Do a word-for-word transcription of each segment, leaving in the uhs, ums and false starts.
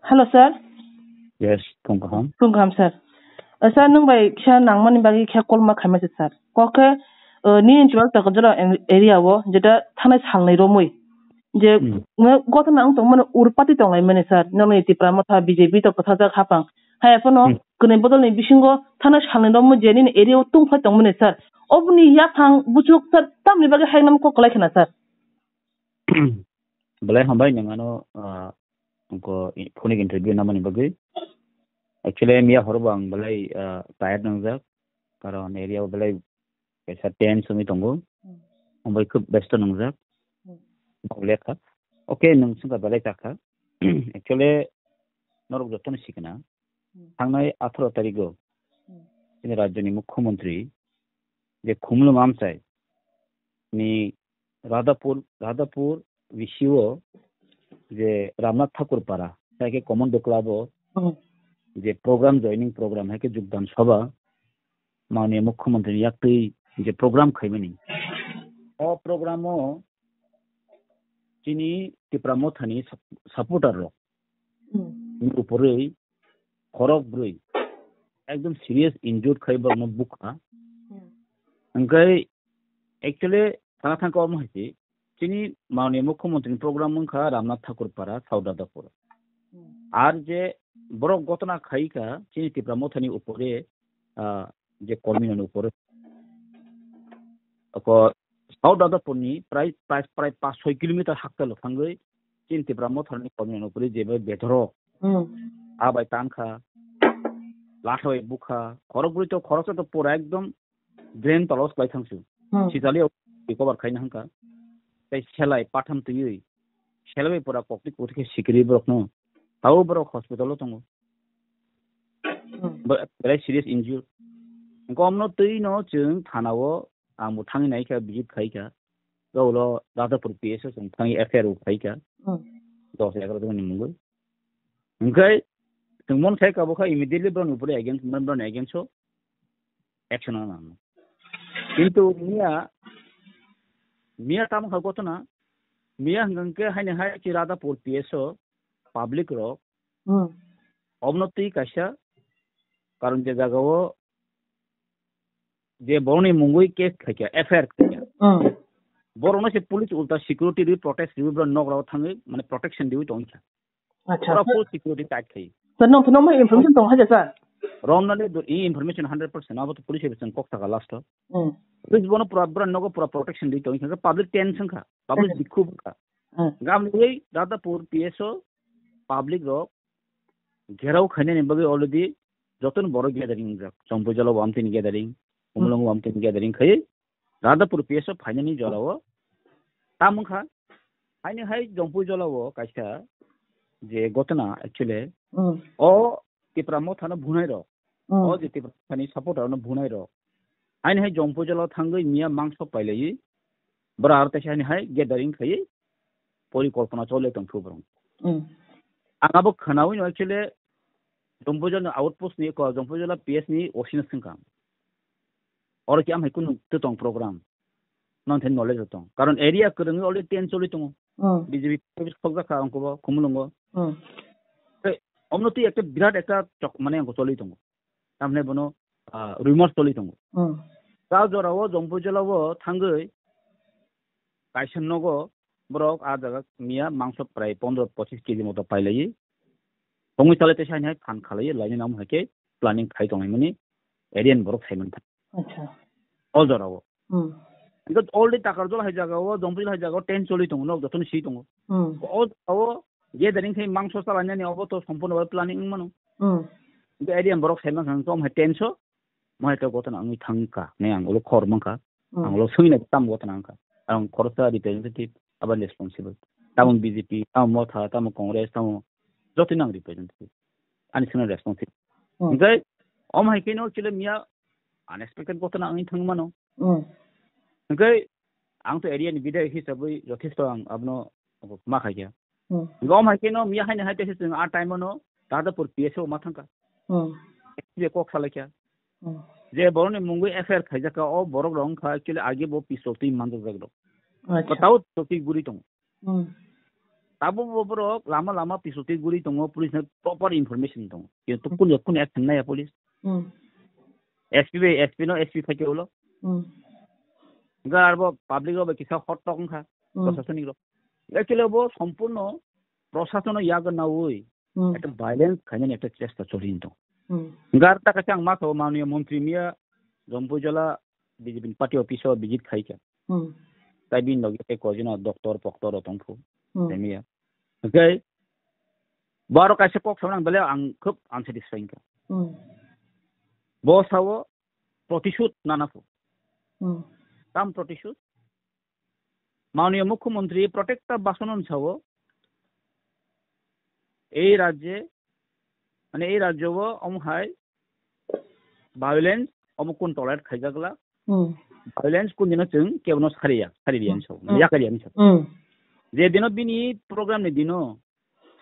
Hello, sir. Yes, phung kaham. Phung kaham, sir. Uh, sir, nwng bai kisa nangmani bagwi kisa call ma khaima se, sir. Kok khe, uh, nini twelve Takarjala area o, jeta thanai salnwi romwi. Je, Hmm. nw-, gotona wng tongmani urpati tonglaimani, sir. Nini Tipra Motha B J P to kwthajak hapang. Haya phano Hmm. kwnwi bodolni bisingo thanai salnwi romwi je nini area o tungphai tongmani, sir. Oboni yaphang buchuk, sir, tamni bagwi hainam kok kwlai khna, sir. Belai hambai nwng ano, ah, wngkha i-, phone interview namani bagwi. Actually, miya horo bo ang belai, ah, tired nangjak. Karon area o belai kaisa tense wngwi tongo. Hmm. Ang bai khub besto nangjak. Hmm. Bang lekha. Okay, nwng swngkha belai chakha. Actually, norok jotono sikna. Hmm. Thangnai atharo tarigo Hmm. chini rajyoni mukhyamantri je Khumulwng Amchai ni Radhapur, Radhapur V C O je Ramnath Thakur Para, hai khe Common Club o Hmm. je program, joining program, hai khe jogdan sabha, manya mukhyamantri ni yaktwi je program khaimani. O program o chini Tipra Motha ni sup-, supporter rok Hmm. ni upore khorok brwi ekdom serious injured khai borokno bukha. Hmm. Hwnkhe actually sana thangkha omo hai se, chini manya mukhyamantri ni program wngkha Ramnath Thakur Para, South Radhapur. Hmm. Ar je borok gotona khai kha chini Tipra Motha ni upore, ah, je kormi ni upore. Ako South Radhapur ni prai, prai, prai paanch soi kilometer hakta lo thangwi chini Tipra Motha ni kormi ni upore je bai bedorok Hmm. a bai tan kha, latha bai bukha, khorok brwi to khoroksa to pura ekdom drain tolos kwlai thangsu. Hmm. Sijali recover khaina hwnkha. Tei selai patham twiwi, selai bai pura kokti kokti khe sikiri borokno. Tao borok hospital o tongo. Hmm. Bo-, belai serious injured. Hwnkhe omno twi no chwng thana o ang bo thangwi nai kha, visit khai kha. Gaulo Radhapur P S o chwng thangwi F I R bo khai kha. Hmm. Dos egaroh joni mungwi. Hwnkhe chwng mon khai kha bo kha immediately borokni upore against, borokni against o action nang. Kintu miya, miya tamo kha gotona, miya hwnkhe haini hai chi Radhapur P S o public rok Hmm. obno twi kaisa, karon je jaga o je borokni mungwi case khaikha, F I R khaikha. Hmm. Borokno se police ulta security riwi, protest riwi, borok nok rok thangwi, mane, protection riwi tongkha. Acha. Pura full security tight khai. Sir, nong, nong information tong haja, sir? Romnani do-, i information hundred percent abo to police officer kok saka last o. Hmm. Police bono pura, pura nogo pura protection di tong kha, public tension kha, public Hmm. dikhu kha. Hmm. Gam ni Radhapur P S o public rok gherao khainani bagwi already jotono borok gathering jak. Chompuijala o amtini gathering, Hmm. Umulong o amtini gathering khai Radhapur P S o phainani jorao tamo wngkha, haini hai Jompuijala o kaisa je gotona actually Hmm. o Tipra Mothano bunai rok, Hmm. o je Tipra Mothani supporter no bunai rok, haini hai Jompuijala o thangwi miya mangso pailaiwi bwra aro teisa haini hai gathering khaiwi porikolpona chole tongphuru borok. Hmm. Ang abo khwnawi no actually Jompuijala ni outpost ni ko Jompuijala P S ni O C no swngkha. Oro ki amhai kunu tong program. Nang the knowledge o tong. Karon area kwrwngwi already ten choli tongo. Hmm. B J P office khokjak kha angkhe bo Khumulwngo. Hmm. Tei omno twi ekta birat ekta chok mane angkhe choli tongo. Tamne bono, ah, rumors choli tongo. Hmm. Ta jora o Jompuijala o thangwi kaisa nogo borok a jaga miya mangso prai pondro pochis kg moto pailaiwi. Tongwi chalai teisa haini hai phan khalaiwi laini namo hai khe planning khai tonglaimani area ni borok saiman tha. Acha. O jora o. Hmm. Because already Takarjala hai jaga o, Jompuijala hai jaga o ten choli tongo, nok jotono si tongo. Hmm. O jora o gathering khai mangso chalainani obo to sompono bai planning wngmano. Hmm. Hwnkhe area ni borok saiman kha, tom hai ten so, mo hai to gotona wngwi thangkha, ne ang ulo khor mankha. Hmm. Ang ulo swngwi nai tam gotona wngkha. Ang khoroksa representative, abo responsible. Tamo B J P, tamo Motha, tamo Congress, tamo jotoni ang representative. Ani swngna responsible. Hmm. Hwnkhe, om hai khe no chwla miya unexpected gotona wngwi thangmano. Hmm. Hwnkhe, ang to area ni bidhayok hisabwi jothesto ang abono ma khaikha. Hmm. Gom hai khe no miya haini hai teisa chwng a time o no Radhapur P S o ma thangkha. Hmm. Je kok salaikha. Hmm. Je borokni mungwi F I R khaijakha, o borok rok wngkha actually age bo pistol twi manjakjak rok. Acha. Ba tao pistol twi guri tongo. Hmm. Tabuk bo borok lama lama pisoti guri tongo, police no proper information tongo. Kintu kunu, kunu action naya police. Hmm. S P bai, S P no S P phaikhe ulo. Hmm. Hwnkhe arbo public rok bai kisa hot tok wngkha, Hmm. Prosasonik rok. Actually bo sompurno prosasono yago naui Hmm. ekta violence khainani ekta chesta choli tongo. Hmm. Hwnkhe ar ta kaisa ang ma sao manuniya montri miya Jompuijala B J P ni party office o visit khaikha. Hmm. Tai bini loge tei koi jona doctor poktor rok tongkhu. Hmm. Tei miya. Hwnkhe bo aro kaisa kok samani ang belai ang khub unsatisfied wngkha. Hmm. Bo sao protisud nana pho. Hmm. Tam protisud? Manuniya Mukhyamantri protekta basono sao, ei rajye, mane ei rajyo o omo hai violence omo kun tolerate khaijakla. Hmm. Violence kun dino chwng kebono sariya, sariya Hmm. hinwi sao, Hmm. yakariya hinwi sao. Hmm. Je dino bini program ni dino,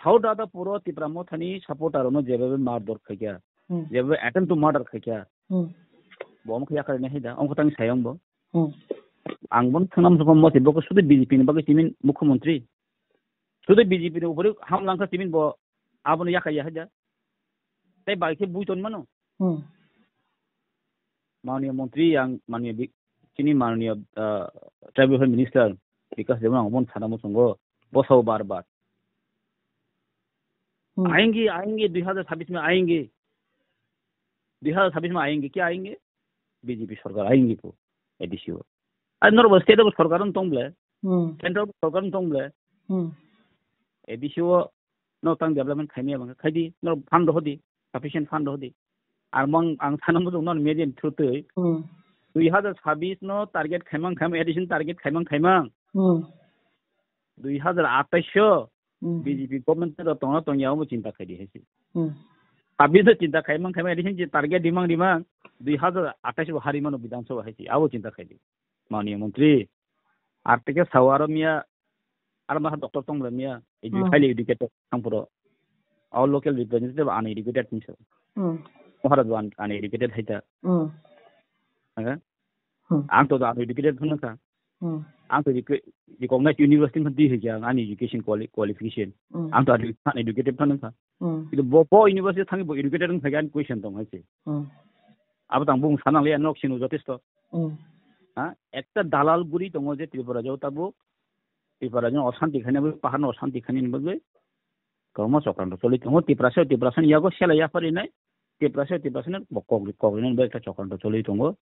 Sao dada puro Tipra Mothani supporter rokno jebabe murder khaikha, Hmm. jebabe attempt to murder khaikha. Hmm. Bo omo khe yakarina hai da, omo khe tang sayang bo. Hmm. Ang bono thangna muchungkha moti bo khe sudu B J P ni bagwi timin mukhyamantri. Sudu B J P ni upore hamlangkha timin bo abono yakar ya hai da. Tei bai khe bui ton mano. Hmm. Manuniya montri ang manuniya bi-, chini manuniya, ah, tribal welfare minister Bikash Debbarma ang bono sana muchungo, bo sao bar bar. Hmm. Aayenge, aayenge, dui hazar sabis mein aayenge. Dui hazar sabis mein aayenge, kya aayenge? B J P sarkar aayenge ko, A D C o. Ar norok bo state o bo sarkar wng tong ble, Hmm. central o bo sarkar wng tong ble. Hmm. A D C o no tang development khaimaya bangkha, khaidi, no fund rohodi, sufficient fund rohodi. Ar mong ang sana muchung non media ni through twi, Hmm. dui hazar sabis no target khaimang khaimang, addition target khaimang khaimang. Hmm. Dui hazar atais o Hmm. B J P government no tongna tongya omo chinta khaidi hai se. Hmm. Sabis no chinta khaimang khaimang, addition je target dimang dimang, dui hazar atais o hari mano Bidhan Sabha hai se, abo chinta khaidi. Manuniya montri, ar tei khe sao aro miya, aro masa doctor tong ble miya, edu-, Hmm. highly educated, thangphuru. All local representative uneducated hinwi sao. Hmm. Maharaj bo un-, uneducated hai ta. Hmm. Aga? Hmm. Ang to uneducated phano kha. Hmm. Ang to rec-, recognized university phano di hai kha, ang ani education quali-, qualification. Hmm. Ang to unedu-, uneducated phano kha. Hmm. Kintu bo, bo university thangwi bo educated wng thai kha, ani question tong hai se. Hmm. Abo tang bung sanang le nok sinu jotesto. Hmm. Ha? Ekta dalal guri tongo je Tripura rajyo tabuk. Tripura rajyo osanti khaina bagwi, pahar no osanti khaina bagwi. Kwbangma chokranto choli tongo. Tiprasa, Tiprasa ni yago sela yapharinai. Tiprasa, Tiprasa ni bo kok, kok rinani bagwi ekta chokranto choli tongo.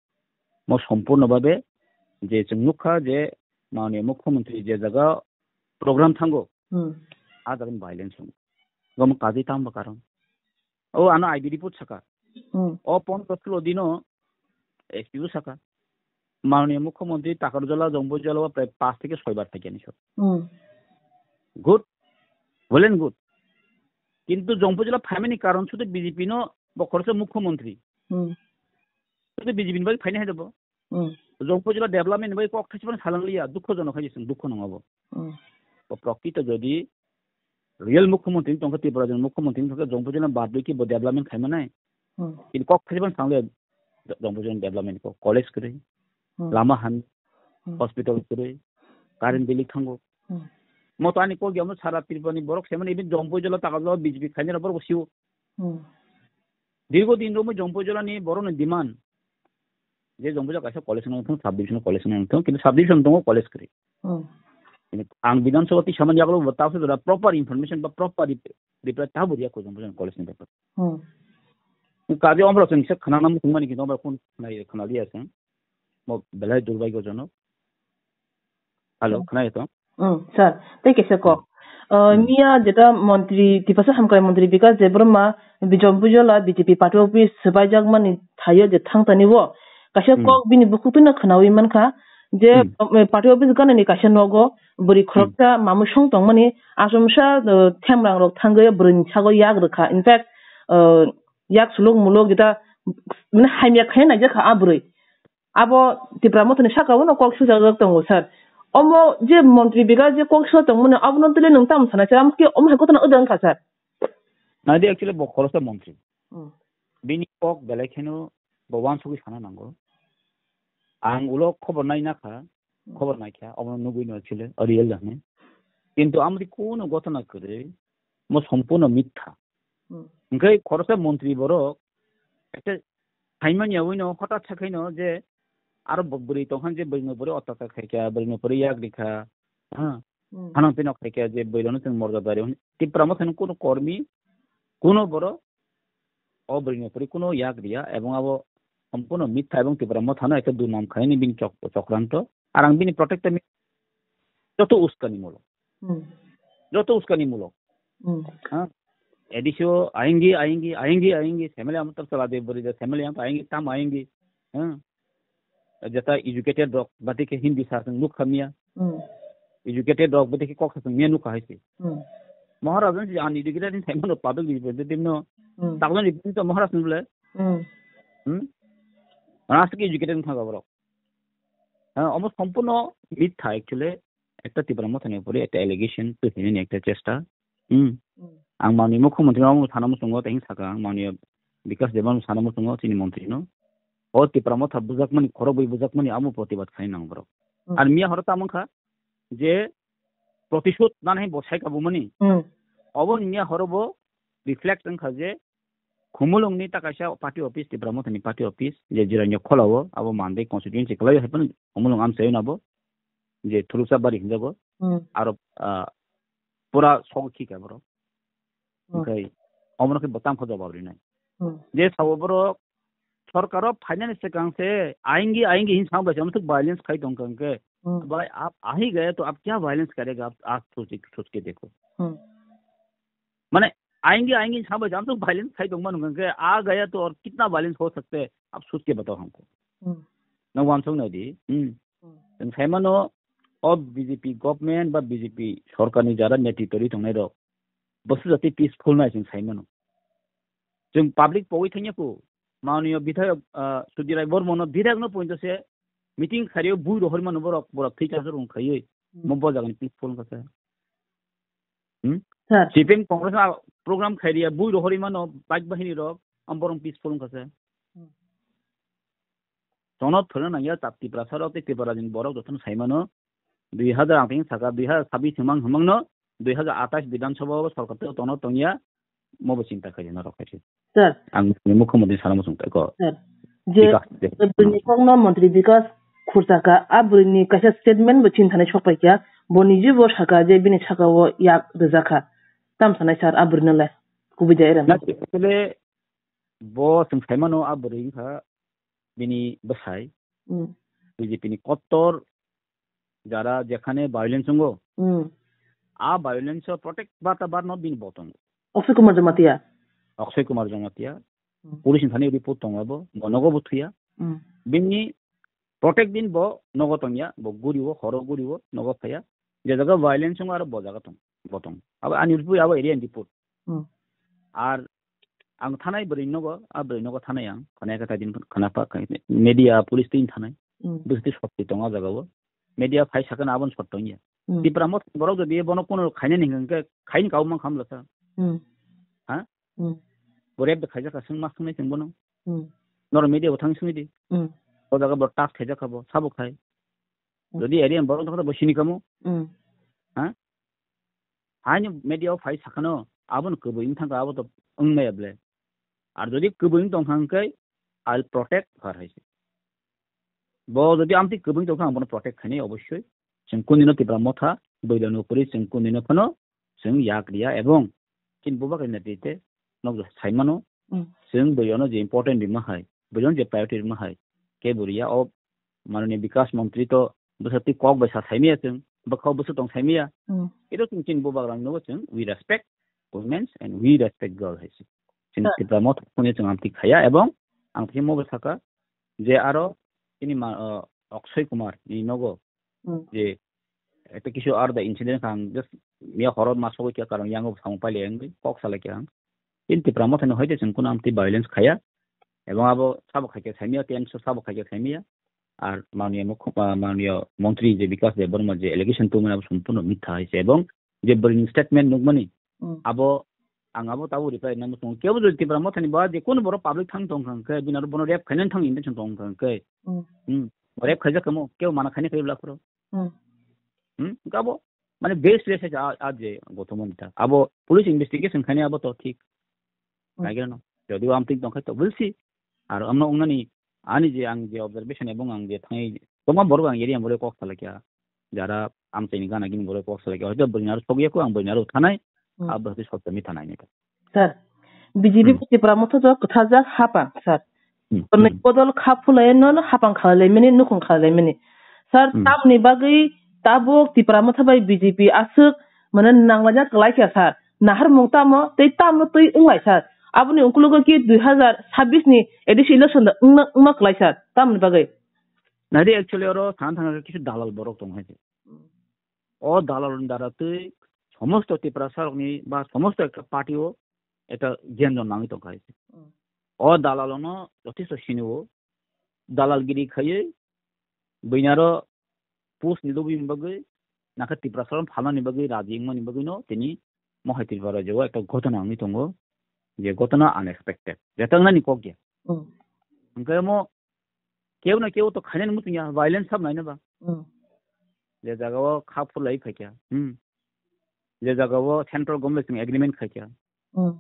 Mo sompurno babe je chwng nukha je manuniya mukhyamantri je jaga program thango, Hmm. a jaga ni violence wngo. Omo kaji tamo karon. O ano I B report saka. Hmm. O pondro sulo dino S P bo saka. Manuniya mukhyamantri Takarjala, Jompuijala o prai pas theke soi bar thakya ni so. Hmm. Good. Well and good. Kintu Jompuijala phaimani karon sudu B J P no bo khoroksa mukhyamantri. Hmm. Sudu B J P ni bai phaini hai da bo. Hmm. Jompuijala development ni bai kok thaisibani salang liya, dukho jonok hai jisung, dukho nongo bo. Hmm. Bo prokrito jodi real mukhyamantri tongkha, Tripura rajyoni mukhyamantri tongkha, Jompuijala badwi ki bo development khaimanai. Hmm. Kintu kok thaisibani salang liya, Jompuijala development ko, college kwrwi, Hmm. lama han, Hmm. hospital kwrwi, current bilik thango. Hmm. Moto ani kok yamo sara Tripura ni borok semani even Jompuijala Takarjala B J P khainai borok bo siwo. Hmm. Dirgo din romwi Jompuijala ni borok ni demand. Je Jompuijala kaisa college wng thung, subdivision college wng thung, kintu subdivision tongo college kwrwi. Hmm. Kintu ang Bidhan Sabha twi samani yagulo bo ta se jora proper information ba proper rep-, reply ta bo riya ko Jompuijala college ni bepar. Hmm. Kaje omro chwng se khana namu thung mani kintu omro kun khna, khna liya se. Mo belai durbhagyojonok. Hello, Hmm. khna to? Hmm, sir, tei kaisa kok. Hmm. Uh, Hmm. miya jeta montri, Tiprasa hamkrai montri Bikash Debbarma, Jompuijala B J P party office swbaijak mani thaio je thangtani o. Kaisa Hmm. kok bini bukhuk twino khnawi mankha je, Hmm. um, party office ganani kaisa nogo bwrwi Hmm. khoroksa mamwi song tongmani achomsa, uh, themrang rok thangwi bwrwini sago yak rwkha. In fact, uh, yak suluk muluk jeta mane hamya khai naijakha a bwrwi. Abo Tipra Mothani saka o no kok sujak tongo, sir. Omo je montri Bikash je kok sujak tongmani, abono tele nwng tamo sana, sir? Amo khe omo hai kotono wngkha, sir. Nadi actually bo khoroksa montri. Hmm. Bini kok belai kheno bo wansugwi sana nango. Ang ulo khobor nai nakha, Hmm. khobor naikha, omo nugwi no actually, o real jani. Kintu amri kuno gotona kwrwi, mo sompurno mitha. Hmm. Hwnkhe khoroksa montri borok ekta saimanya wino hotat sakhaino je aro bo-, bwrwi tongkha je bwrwino bwrwi otyachar khaikha, bwrwino bwrwi yak rikha, ha? Hmm. Hanang pino khaikha je bwrwino chwng morjadari hwn. Tipra Mothani kuno kormi, kuno borok o bwrwini kwrwi kuno yak riya, ebong abo sompurno mitha ebong Tipra Mothano ekta dunam khaini bini chok-, chokranto. Ar ang bini protector mi-, joto uskanimulok. Hmm. Joto uskanimulok. Hmm. Ha? A D C o ayingi, ayingi, ayingi, ayingi, family am tar chala de bwrwi de family am ayingi, tam ayingi. Ha? Jeta educated rok, bati khe Hindi sa chwng nuk kha miya. Hmm. Educated rok, bati khe kok sa chwng miya nuk kha hai se. Hmm. Maharaj ni uneducated ni thaimano public representative no, Hmm. takjani bini to Maharaj ni bole. Hmm. Hmm? Rasta ki educated thang borok. Ha, omo sompurno mitha actually. Ekta Tipra Mothani upore ekta allegation twi hinani ekta chesta. Hmm. Hmm. Ang mani mukhyamantri no omo sana muchungo tei saka ang mani Bikas Debbarma sana muchungo chini montri no. O Tipra Motha bujakmani, khorok bui bujakmani amo protibad khai nang borok. Hmm. Ar miya horo tamo kha je protishod nanai bo sai kabumani. Hmm. Obo miya horo bo reflect wngkha je Khumulwngni ta kaisa party office, Tipra Mothani party office, je Jirania Kholao, abo Mandai constituency kwlai hai phano Khumulwng amchaio nabo, je Thuruksa Bari hinjago, Hmm. aro, ah, pura sogwi khika borok. Hmm. Omono khe bo tamo khe jobab rinai. Hmm. Je sabo borok sorkaro phainani swkang se ayingi, ayingi hin sa bai se, amtwk violence khai tong kha hwnkhe, Hmm. bhai, aap a hi gaye to aap kya violence karega, aap, aap soch ke, soch ke dekho. Hmm. Mane, ayingi, ayingi sa bai se, amtwk violence khai tong mano hwnkhe, a gaya to aur kitna violence ho sakta hai, aap soch ke batao humko. Hmm. Na wansong nai di. Hmm. Hmm. Chwng sai mano, o B J P government ba B J P sorkarni jara netritwri tongnai rok, bosu jati peaceful nai chwng sai mano. Chwng public pogwi thangya kho, mawniyo bithayok, ah, Sudhir Rai Bormono bidhayokno pointo se meeting khario bui rohormano borok, borok thwi chasarok khaiwi, Hmm. mo bo jagani peaceful wngkha se. Hmm? Sir. C P M Congress a program khairiya bui rohormano bike bahini rok, am borok peaceful wngkha se. Hmm. Tono thwrwngna nangya ta Tiprasa rok tei Tripura ni borok jotono sai mano, dui hazar ang tini saka dui hazar sabbish hwmang hwmangno dui hazar atais Bidhan Sabha o sorkar tei tono tongya, mobo chinta khaijana rok khaisi. Sir. Ang ni mukhyamantri sana muchung tai ko. Sir. Je Bikas de. Bini kokno montri Bikas khurchaka, a bwrwini kaisa statement bo chini thani sok paikha, bo niji bo saka je bini saka o yak rwjakha. Tam sanai sir, a bwrwino le kubui de erem. Na, actually, bo chwng sai mano a bwrwi wngkha bini bwsai, Hmm. B J P ni kottor jara jekhane violence wngo, Hmm. a violence o protect barta barno bini bo tongo. Akshay Kumar Jamatia. Akshay Kumar Jamatia. Hmm. Police ni thani report tongo abo, bo nogo bo thuya. Hmm. Bini protect din bo nogo tongya, bo guriwo, horo guriwo, nogo phaya. Je jaga violence wngo aro bo jaga tong, bo tong. Abo ani report, abo area ni report. Hmm. Ar ang thanai bwrwi nogo, a bwrwi nogo thanai ang, khana ekha din khana pa, media, police tin thanai. Hmm. Bwswtwi sokti tongo a jaga o. Media phai sakha na aboni sot tongya. Hmm. Tipra Motha borok jodi bono kono khainani hwnkhe khaini kau mang khamlasa. Hmm. Ha? Hmm. Bo rape de khaijak kha, swng ma swngnai chwng bono. Hmm. Norok media bo thang swngwi di. Hmm. O jaga bo touch khaijak kha bo, sabo khai. Hmm. Jodi area borok thang bo sini kamo. Hmm. Ha? Haini media o phai sakhano, abono kwbwi wng thangkha, abo to wng maya ble. Ar jodi kwbwi wng tong kha hwnkhe, I'll protect her hai se. Bo jodi amtwi kwbwi wng tong kha, ang bono protect khainai obossoi. Chwng kunino Tipra Motha, bwrwino kwrwi chwng kunino phano chwng yak riya, ebong chini bubak ni netrite nok sai mano, Hmm. chwng bwrwino je important rima hai, bwrwino je priority rima hai, kebo riya. O Mananiya Bikas Montri to bwswtwi kok bai sa saimaya chwng, bwkhao bwswk tong saimaya. Hmm. Ito chwng chini bubak rang no chwng, we respect women and we respect girl hai se. Chini Sir. Tipra Motha phone chwng amtwi khaya, ebong ang thimo bo saka je aro chini ma, uh, Akshay Kumar ni nogo Hmm. je ekta kisu ar the incident ang just miya horot ma sogwi kya karang yango samung paile ang kok salai kya ang. In Tipra Motha ni hoite chwng kuno amtwi violence khaya. Ebong abo sabo khaikhe saimaya, ten so sabo khaikhe saimaya. Ar mananiya mukh-, ah, mananiya montri je Bikas Debbarma je allegation tongmani abo sompurno mitha hai se. Ebong je bwrwini statement nukmani Hmm. abo ang abo tabo reply nang muchungo. Kebo jodi Tipra Mothani ba je kono borok public thang tong kha hwnkhe, bini aro bono rape khainani thang intention tong kha hwnkhe. Hmm. Hmm. Rape khaijak kamo, kebo mana khaina khaibla phuru. Hmm. Hmm? Gabo Mane baseless hai a, a je Gautam Mani ta. Abo police investigation khaini abo to thik. Hmm. Naigwrano. Jodi o amtwing tongkha to we'll see. Ar amno wngnani ani je ang je observation ebong ang je thangwi tongma borok ang area borok kok salai kha. Jara amchaini gana gini borok kok salai kha. Hoito bwrwini aro sogya ko ang bwrwini aro thanai. Hmm. Abo hati sotto mi thanai ni. Sir, B J P Hmm. Tipra Motha jok kwthajak hapang, sir. Hmm. Tonwi Hmm. bodol kha phulai no no hapang khalai mini, nukhung khalai mini. Sir, Hmm. tamni bagwi tabuk Tipra Motha bai B J P aswk mane nanglaina kwlai kha, sir. Naharmung tamo tei tamno twi wnglai, sir. Aboni ukologo ki dui hazar sabbish ni A D C election da wngna, wngna kwlai, sir. Tamni bagwi. Nadi actually oro sana thangna kisu dalal borok tong hai se. Hmm. O dalal ni dara twi somosto Tiprasa rokni ba somosto ekta party o ekta gyan jon nangwi tong hai se. Hmm. O dalal no jothesto sini o dalal giri khaiwi bwinaro post ni lobwi bagwi, nakha Tiprasa rok phalnani bagwi, raji wngmani bagwi no tini mohai Tripura rajyo o ekta ghotona wngwi tongo, je ghotona unexpected, jeta wngnani kok ya. Hmm. Hwnkhe mo keu na keu to khainani muchung ya, violence sab naina ba. Hmm. Je jaga o kha phulai phaikha, hmm. Je jaga o central government sing agreement khaikha. Hmm.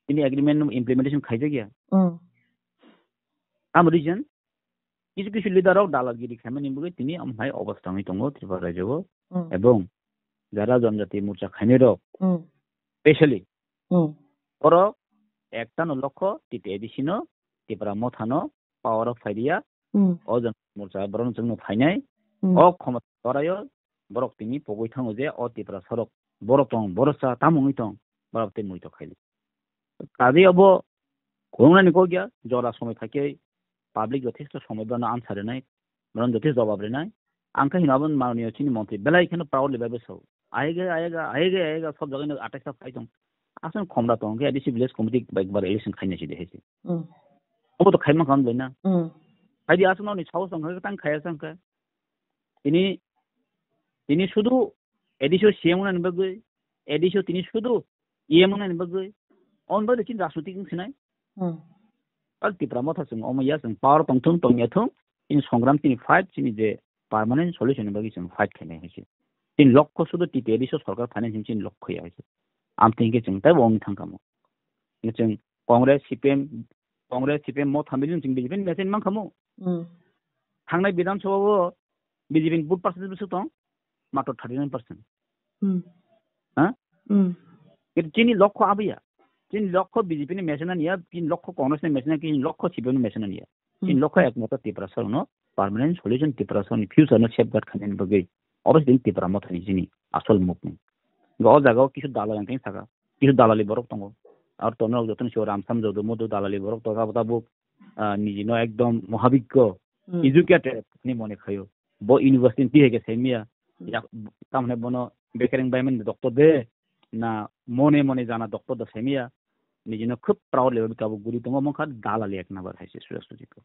Tini agreement no implementation khaijak ya. Hmm. Am reason, kisu kisu leader rok dalagiri khaimani bagwi tini am hai obostha wngwi tongo Tripura rajyo o. Hmm. Ebong jara jonjati morcha khainai rok, Hmm. specially Hmm. borok ekta no lokho T T A D C no, Tipra Motha no power o phai riya. Hmm. O jon morcha borok no chwngno phainai. Hmm. O khoma toraio borok tini pogwi thango je o Tiprasa rok borok tong, borok cha tamo wngwi tong, borok tei muitok khaili. Kadi abo khulungnani kok ya, jora somoi phaikhe public jothesto somoi bono answer rinai, bono jothesto jawab rinai. Ang khe hino abo manoniyo chini montri belai kheno proudly bai sao. Ayega, ayega, ayega, ayega, sob jaga no attack sa phai tong. Aswk khomra tong khe A D C village committee bai bar election khaina si de hai se. Hmm. Obo to khaima khan belai na. Hmm. Hai di aswk noni saos tong khe tang khaya sang khe. Tini, tini sudu A D C o C M wngnani bagwi, A D C o tini sudu E M wngnani bagwi, on bagwi chini rajnitik wng sinai. Hmm. Al Tipra Motha chwng omo ya chwng power tongthung tongya thung, chini songram chini fight chini je permanent solution ni bagwi chwng fight khainai hai se. Chini lokho sudu T T A D C o sorkar phainai chini lokho ya hai se. Amtwi hwnkhe chwng taibo wngwi thang kamo. Hwnkhe chwng Congress, C P M, Congress, C P M Motha miling chwng B J P ni message man kamo. Hmm. Thangnai Bidhan Sabha o B J P ni vote percentage bwswk tong? Matro thirty nine percent. Hmm. Ha? Hmm. Kintu chini lokho abiya. Chini lokho B J P ni message niya, chini lokho Congress ni message niya, chini lokho C P M ni message niya. Chini Hmm. lokho ekmatro Tiprasa no permanent solution, Tiprasa ni future no safeguard khainani bagwi. Obviously Tipra Motha ni chini asol mukni. Ga o jaga o kisu dalal yang saka. Kisu dalali borok tongo. Ar tono joto ni sio Ramsam Jodo Modo dalali borok tongo. Abo tabuk, ah, niji no ekdom mohabiggo, Hmm. educated ni mone khayo. Bo university ni tihai khe saimiya. Hmm. Yak, tamne bono bekereng bai mani doctor de, na mone mone jana doctor da saimiya. Niji no khub proud level tabuk guri tongo, mokha dalali ek number hai se suja suji ko.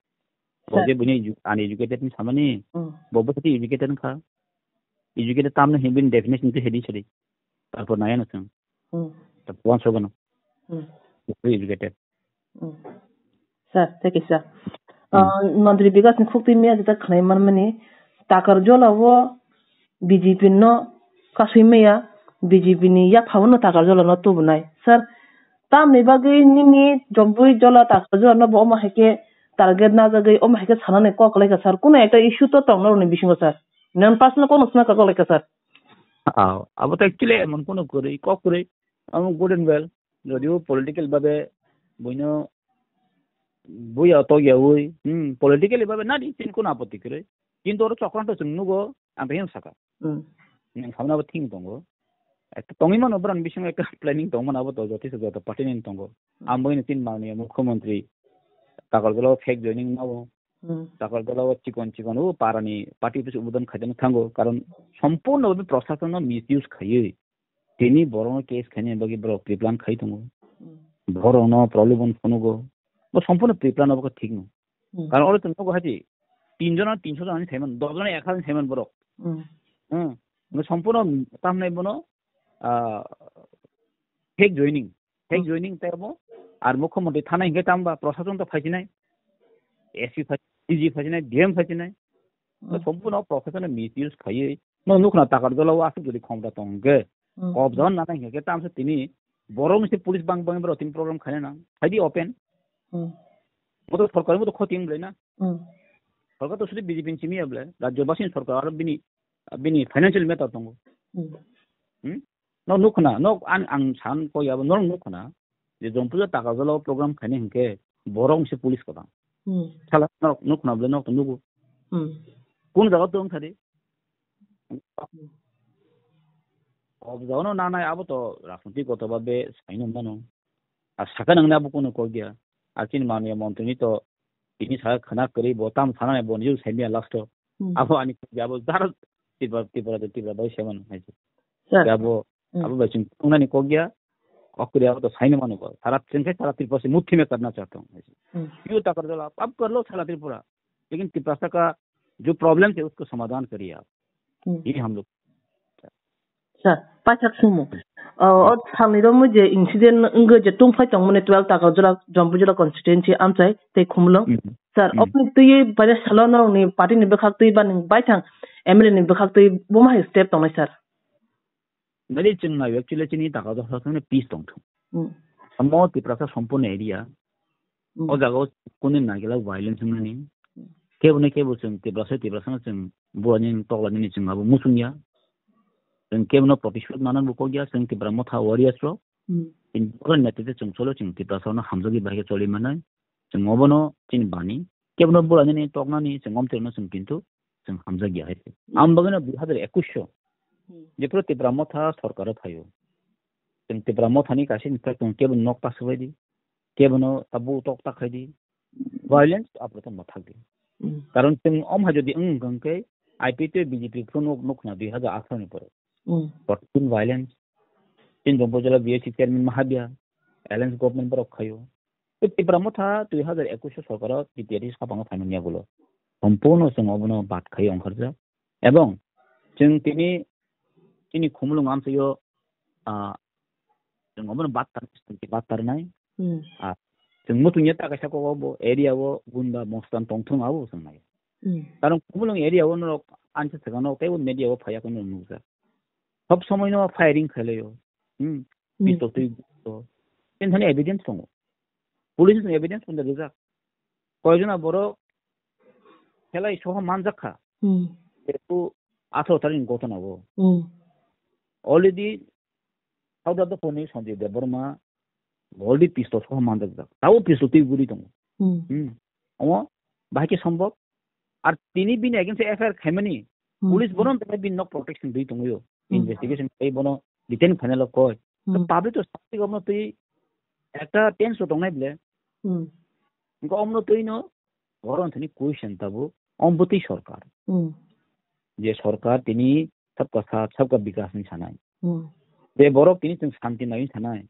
Bo Sir. je bini edu-, uneducated ni samani, Hmm. bo bo sati educated kha. Educated tamne himbe definition tu hedi sedi. Tarpor naya na chwng. Hmm. Ta puan sogano. Hmm. Educated. Hmm. Sir, thank you, sir. Hmm. Ah, Mantri Bikas ni khukti miya jeta khnai manmani, Takarjala o B J P no kasui maya, B J P ni yaphao no Takarjala no tubunai. Sir, tamni bagwi nini Jombui Jola Takarjala no bo omo hai khe target najagwi omo hai khe sanani kok lai kha, sir. Kuno ekta issue to tong norokni bisingo, sir. Nang personal kono sna kok lai kha, sir. Ah, abo to actually emon kono kwrwi, kok kwrwi. Amo good and well. Jodio political babe buino buya togyaui, hmm, politically babe nadi chini kono apotti kwrwi. Kintu oro chokranto chwng nugo, ang tei saka. Hmm. Nang samna bo thing tongo. Ekta tongwi mano, borokni bisingo ekta planning tongmano, abo to joto se joto party ni tongo. Hmm. Ang boino tin manniya mukhyamantri Takarjala o fake joining mao. Hmm. Takarjala o chikon chikon o parani party office umbodon khaidano thango. Karon sompurno bhabe proshasonno misuse khaiwi tini borokno case khaina bagwi borok pre-plan khai tongo. Hmm. Borokno prolobon phunugo. Bo sompurno pre-plan obo khe thik no. Hmm. Karon oro chwng nogo hai di, tin jona tinso jona ni saiman, dos jona ek hazar ni saiman borok. Hmm. Hmm. Bo sompurno tamni bono, ah, fake joining. Fake Hmm. joining tei bo ar mukhyamantri thana hinkhe tamba prosason to phaisinai. S P phai-, D G phaisinai, D M phaisinai. Hmm. Sompurno prosason misuse khaiwi No nukna Takarjala o aswk jodi khomta tong hwnkhe, Hmm. Kobjao nana hwnkhe tamsa tini borok ni se police bang bang borok tini program khaina nang. Phaidi open. Hmm. Moto sorkar moto khoti wng belai na. Hmm. Sorkar to sudi B J P ni simi ya belai. Rajyo basi ni sorkar aro bini, bini financial matter tongo. Hmm. Hmm? No nukna, no ang, ang san ko ya bo no nukna. Je Jompuja Takarjala o program khaina hwnkhe borok ni se police kotang. Hmm. Sala no nukna belai no to nugo. Hmm. Kun jaga to wng thadi? Kobjao no nanai abo to rajnitik goto babe saino mano. Ar saka nangnai abo kunu kok dia. Ar chini manwi montri ni to tini saka khana kwrwi bo tam sana bo nijak saimya last o. Hmm. Abo ani kok dia abo jar Tripura, Tripura, Tripura bai seman hai se. Sir. Abo, Hmm. abo bai chwng tongnani kok dia. Kok kwrwi abo to saino mano ko. Sara chwng khe sara Tripura se muthi me karna chahta hu hai se. Hmm. Yo Takarjala, ab kar lo sara Tripura. Lekin Tiprasa ka jo problem se usko samadhan kariya. Hmm. Ye hum log. Sir, paithak sumo. O, o salni romo je incident wngwi je tungphai tongmani twelve Takarjala, Jompuijala constituency amchai tei Khumulwng. Hmm. Sir, Hmm. Oboni twi baire salo norokni party ni bwkhak twi ba nwng baithang M L A ni bwkhak twi buma hai step tongnai sir? Nadi chwng nai actually chini Takarjala thangni peace tongthung. Hmm. Amo Tiprasa sompurno area. Hmm. O jaga o kunu nagila violence wngnani. Hmm. Kebo ne kebo chwng Tiprasa, Tiprasa no chwng bura nini tokla nini chwng abo muchung ya. Chwng kebo no participate manani bo kok ya, chwng Tipra Motha warriors rok. Hmm. In bura nete te chwng cholo chwng Tiprasa no hamjagwi bahai khe choli manai. Chwng obono chini bani. Kebo no bura nini toknani chwng omtwi no chwng kintu chwng hamjak ya hai. Hmm. Ang bagwi no dui hazar ekwis o. Hmm. Jephru Tipra Motha sorkar o phaio. Chwng Tipra Motha ni kaisa ni kebo nok ta swbai di. Kebo no abo tok ta khai di. Violence aphuru tongma thak di. Hmm. Karon chwng om hai jodi wng wng khe I P T B J P phuru nuk nuk na dui hazar atharo ni pore. Hmm. Fourteen violence. Chini Jompuijala B S C chairman Mahabia, alliance government borok khaio. Tei Tipra Motha dui hazar ekwis o sorkar o B T R sapang o phaimani yagulo. Sompurno chwng obono bad khai ongkharjak. Ebong chwng tini, chini Khumulwng amchaio, ah, chwng obono bad tar-, bad tarnai. Hmm. Ah, chwng muchungya ta kaisa kok obo area o gunda mostan tongthung abo chwng nai. Hmm. Karon Khumulwng area o norok ansa swkang nok teibo media o phaiya khe nukjak. Sob somoi no firing khailaio. Hmm. Hmm. Pistol twi to. Tini thani evidence tongo. Police ni evidence phano rijak. Koijona borok khelai soha manjak kha. Hmm. Jehetu atharo tarikh ni gotona bo. Hmm. Already South Dapur ni Sanjay Debbarma already pistol soha manjak jak. Tabo pistol twi guri tongo. Hmm. Hmm. Omo bahai khe sombok. Ar tini bini against F I R khaimani Hmm. Police bono bini nok protection dui tongo. Hmm. Investigation khai bono detain khainalo koi. Hmm. Public to sasti gomno twi ekta tense o tongnai ble. Hmm. Engko omno twi no goron thani question tabo om bwtwi sorkar. Hmm. Je sorkar tini sabka saath, sabka bikas ni sanai. Hmm. Je borok tini chwng santi nai sanai.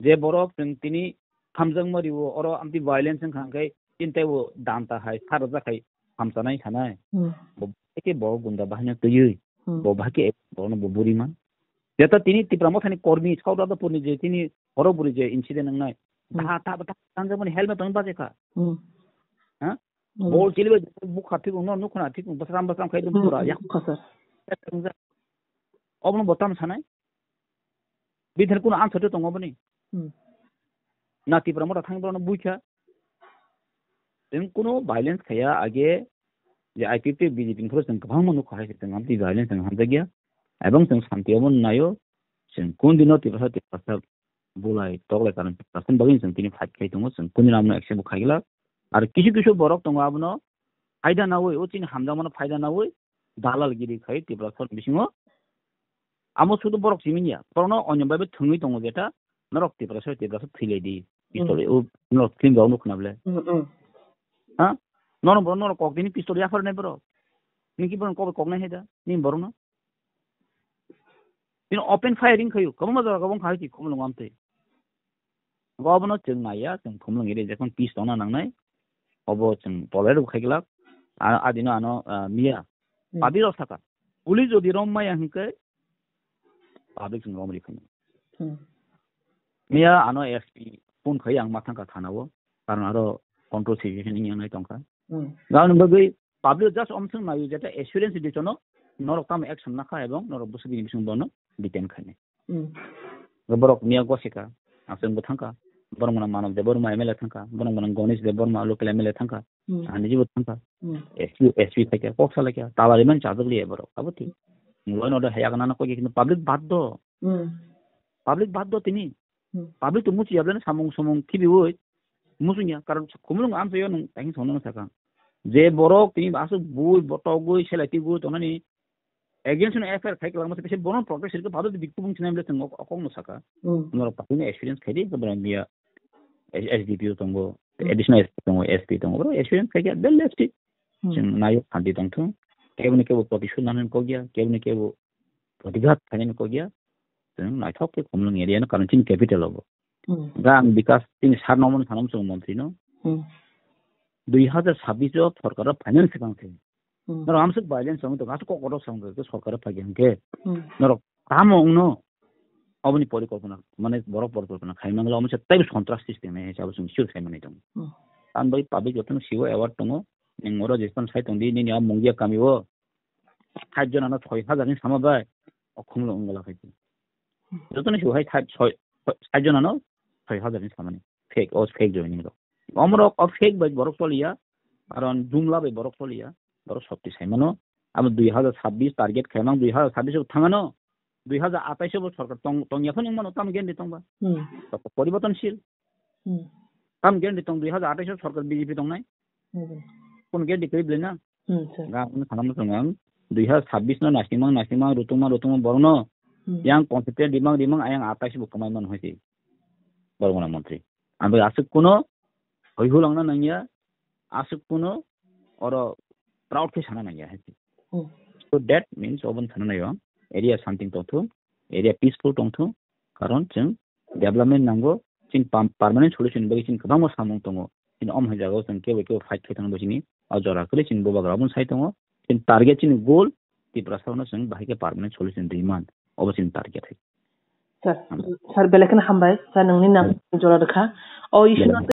Je borok chwng tini hamjakma rio, oro amtwi violence wngkha hwnkhe tini teibo danta hai, sa rwjak hai hamchanai sanai. Hmm. Bo eke bo gunda bahai no twiwi, Hmm. Bo bahai khe bo no bo buri man. Jeta tini Tipra Mothani kormi South Radhapurni je tini horo buri je incident wngnai. Hmm. Dha ta ta tanjakmani helmet tongwi bachai kha. Hmm. Ha? Hmm. Bol chilibai bukha thik wngno nukhna thik wng basram basram khai dum Hmm, pura yak. Bukha sir. Obono bo tamo sanai? Bini thani kuno answer twi tongo bini? Hmm. Na Tipra Motha thangwi borokno buikha. Chwng kuno violence khaiya age je I P F T B J P ni phuru chwng kwbangma nukha hai se chwng amtwi violence chwng hamjakya. Ebong chwng santi obo naio. Chwng kun dino Tiprasa Tiprasa bulai toklai karon Tiprasa bagwi chwng tini fight khai tongo. Chwng kun dino amno accept bo khaigwlak. Ar kisu kisu borok tongo abono phaida naui, o chini hamjakmano phaida naui dalal giri khai Tiprasa bisingo. Amo sudu borok simi ya, borokno onyo bai bo thwngwi tongo jeta, norok Tiprasa, Tiprasa thwilai di, pistol, Hmm. O norok film rok nukna bole. Hmm, hmm. Ha? Norok borok, norok kok dini pistol yaphar nai borok. Niki borok kok, kok nai heda, ni borokno. Bini open firing khayu, kwbangma jaga kwbang khai ki, Khumulwng amtwi. Obono chwng naiya, chwng Khumulwng area jephang peace tongna nangnai, obo chwng tolerate bo khaigwlak. A-, adino ano, ah, miya. Hmm. Public rok sakha. Police jodi rom maya hwnkhe, public chwng rom rikhaino. Hmm. Miya ano S P phone khai ang ma thangkha thana o. Karon aro control situation wngya nai tongkha. Hmm. Gaboni bagwi public just omswng naio jeta assurance di chono. norok tamo action nakha ebong norok bwswk bini bising bono detain khainai. Hmm. Borok miya gosika, aswk bo thangkha, borok mwnang Manav Debbarma M L A thangkha, borok mwnang Ganesh Debbarma local M L A thangkha, Hmm. ani jibo thangkha, Hmm. S P, S P phaikha, kok salaikha, tala rimani chajak liya borok, abo thik. Law and order haya gana na koi kintu public baddo. Hmm. Public baddo tini. Hmm. Public to muchi yablana samung samung khibi oi. Musunya, karon khumulung amsa yo nung tahin sono sakang. Je borok tini aswk bui, botogui, selaitwi gui tongnani against no F I R khai kwlangma se bono protest sirke bhado bikhu bung chinai bwle tongo, okong no saka. Hmm. Norok pakhino experience khai di, borok miya S D P O tongo, Hmm. additional S P tongo, S P tongo, borok experience khai khe bel left. Hmm. Chwng nayo khanti tongthung. Keboni kebo protisud nanani kok ya, keboni kebo protighat khainani kok ya. Chwng naithok khe Khumulwng area no, karon chini capital obo. Hmm. Ga ang Bikas chini sar nomon sanam chwng montri no. Hmm. Dui hazar sabbish o sorkar o finance swkang se. Hmm. Norok amswk violence wngwi tongo, aswk kok kotor wngwi tongo, sorkar o phai hwnkhe. Hmm. Norok tamo wngno oboni porikolpona, mane borok porikolpona khai mangla, omo se tei sontras system hai, abo chwng sure khai manwi tongo. Hmm. Tamoni bai public jotono sibo aware tongo, nwng oro jespan sai tongdi, nini a Mungia kami o sait jona no soi hazar ni sama bai, o Khumulwng wngla khai. Hmm. Jotono sibo hai sait, soi, sait jona no soi hazar ni samani. Fake, o fake joining rok. Omorok o fake bai borok choliya, karon jumla bai borok choliya, borok sopti saimano. Abo dui hazar sabbish target khaimang, dui hazar sabbish o thangano, dui hazar atais o bo sorkar tong, tongya phano wngmano, tamo guarantee tongba? Hmm. Sorkar poribortonshil. Hmm. Tamo guarantee tong, dui hazar atais o sorkar B J P tongnai? Hmm. Kono guarantee kwrwi bwlai na? Hmm, sir. Ga ang sana muchung ang, dui hazar sabbish no nasingmang, nasingmang, rutungma, rutungma borok no, Hmm. yang concentrate rimang, rimang, ayang atais bo kwmai mano hai se. Borok mwnang montri. Ang bai aswk kuno hoi hulangna nangya, aswk kuno oro proud khe sana nangya hai se. Hmm. So that means oboni sana nayo, area something tongthung, area peaceful tongthung, karon chwng development nango, chini pam-, permanent solution bagwi chini kwbangma samung tongo. Chini om hai jagao chwng kebo kebo fight khai thangbo chini o jora kwrwi chini bubagra obono sai tongo. Chini target, chini goal Tiprasa no chwng bahai khe permanent solution rwi man, obo chini target hai. Sir, Hmm. sir, belai kheno hambai, sir, nongni nang Hmm. jora rwkha. O issue no Belai.